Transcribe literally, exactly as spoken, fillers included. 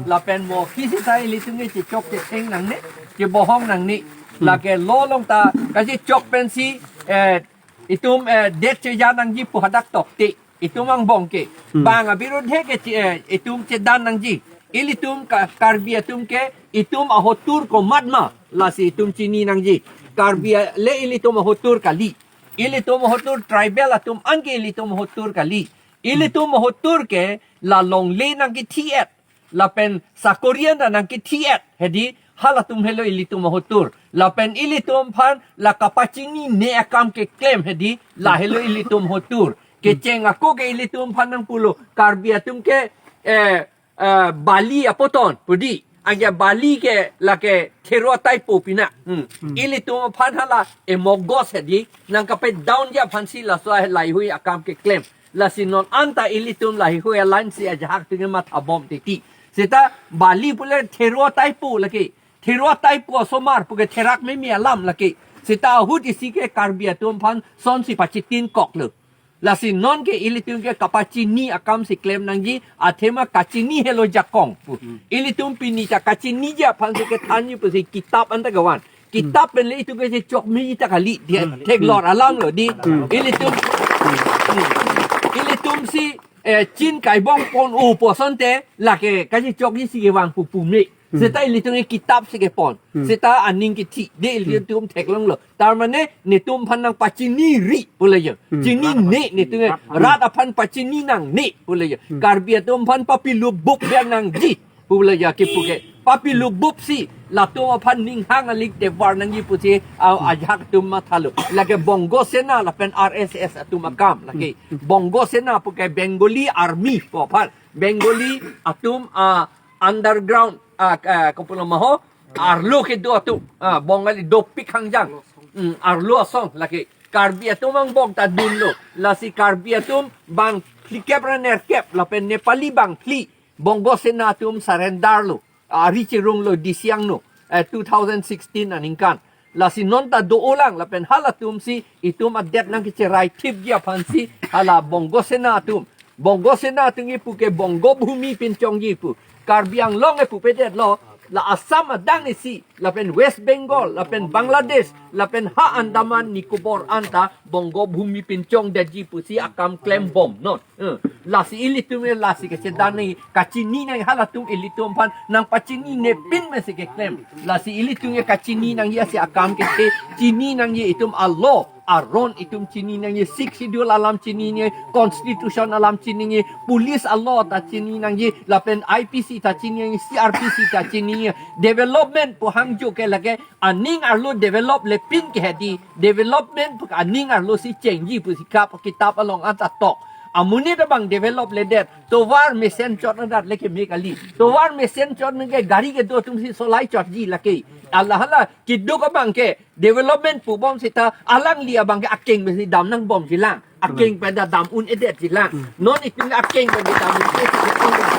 Lapen mo kisita ilitum ke chechok checheng nangne, chebohong nangne. Lake lo along ta kachechok pensi, eh, itum, eh, det cheja nangji pu hadak tokte. Itum angbong ke. Bang abirudhe ke che-, eh, itum chedan nangji. Ilitum ka-, Karbi atum ke itum ahotur komatma. Lasi itum chini nangji. Karbi a-, le ilitum ahotur kali. Ilitum ahotur tribal atum anke ilitum ahotur kali. Ilitum ahotur ke la longle nangkethi-et. Lapen sakori anta nangkethi-et. Hedi halatum helo ilitum ahotur. Lapen ilitum aphan la kapachinine akam keklem hedi la helo ilitum ahotur. Kecheng ako ke ilitum aphan nangpulo. Karbi atum ke, eh, eh, bali apoton pu di. Anke bali ke lake thero atai po pina. Hmm. Ilitum aphan hala emogos hedi nangkapedownji aphansi laso laheihui akam keklem. Lasi non anta ilitum laheihui alliance ajahak atum ke mathabom titi. Seta bali pule thero atai po lake. Thero atai po asomar puke therak meme alam lake. Seta ahut isi ke Karbi atum aphan sonsi pachitin koklo. Lasi non ke ilitum ke kapachini akamsi klem nangji, athema kachini helo jakong pu. Ilitum pini ta kachiniji aphansi kethanji pusi kitap anta kevan. Kitap pen le itum ke chechok meji ta kali, dia theklor alam lo di. Ilitum, ilitumsi, eh, chin kaibong pon o pu asonte lake kachechokji si kevang pu pume. Seta ilitum ke kitapsi kepon. Seta aning kethi. De ilitum theklonglo. Tarmane netum aphan nangpachiniri pule jo. Chinine netum ke rat aphan pachini nangne pule jo. Karbi atum aphan papilubup ber nangji pule jo kipu ke. Papilubupsi latum aphan ninghang alik tevar nangji pusi a-, ajahak atum mathalo. Lake Bongo Sena lapen R S S atum akam lake. Bongo Sena puke Bengali Army pu aphan. Bengali atum, ah, underground, ah, ah, kopulo ma ho, arlo kedo atum, ah, Bongali dopik hangjang. Hmm, arlo asong lake. Karbi atum angbong ta dunlo. Lasi Karbi atum bang phlikep ra nerkep lapen Nepali bang phli. Bongo Sena atum surrender lo. Ah, ari chirunglo Disiang no. Eh, two thousand sixteen aningkan. Lasi non ta do-olang lapen halatumsi itum adet nangkecherai thipji aphansi hala Bongo Sena atum. Bongo Sena atum kipu ke Bongo Bhumi Pinchongji pu. Karbi Anglong ke pupedetlo, la Assam adang isi, lapen West Bengal, lapen Bangladesh, lapen ha Andaman Nicobar anta Bongo Bhumi Pinchongdetji pusi akam klembom non. Eh, lasi ilitum ke lasi kechedan nangji, kachini nangji halatum ilitum aphan nangpachinine pin mesi keklem. Lasi ilitum ke kachini nangji asi akam kethe, chini nangji itum a-law aron itum chini nangji, Sixth Schedule alam chini nangji, Constitution alam chini nangji, Police a-law ta chini nangji, lapen I P C ta chini nangji, C R P C ta chini nangji. Development pu hangjo ke lake aning arlo develop le pin ke hedi, development pu aning arlosi chengji pusi kap kitap along anta tok. Amonit abang develop ledet, tovar mesen chot nadat leke me kali. Tovar mesen chot nangke gari kedo atumsi solai chotji lake. Hala hala keduk abang ke development pubom seta alangli abang ke akeng pensi dam nangbomjilang. Akeng pen ta dam un-edetjilang. Non itum akeng pen ta dam un-edetjilang.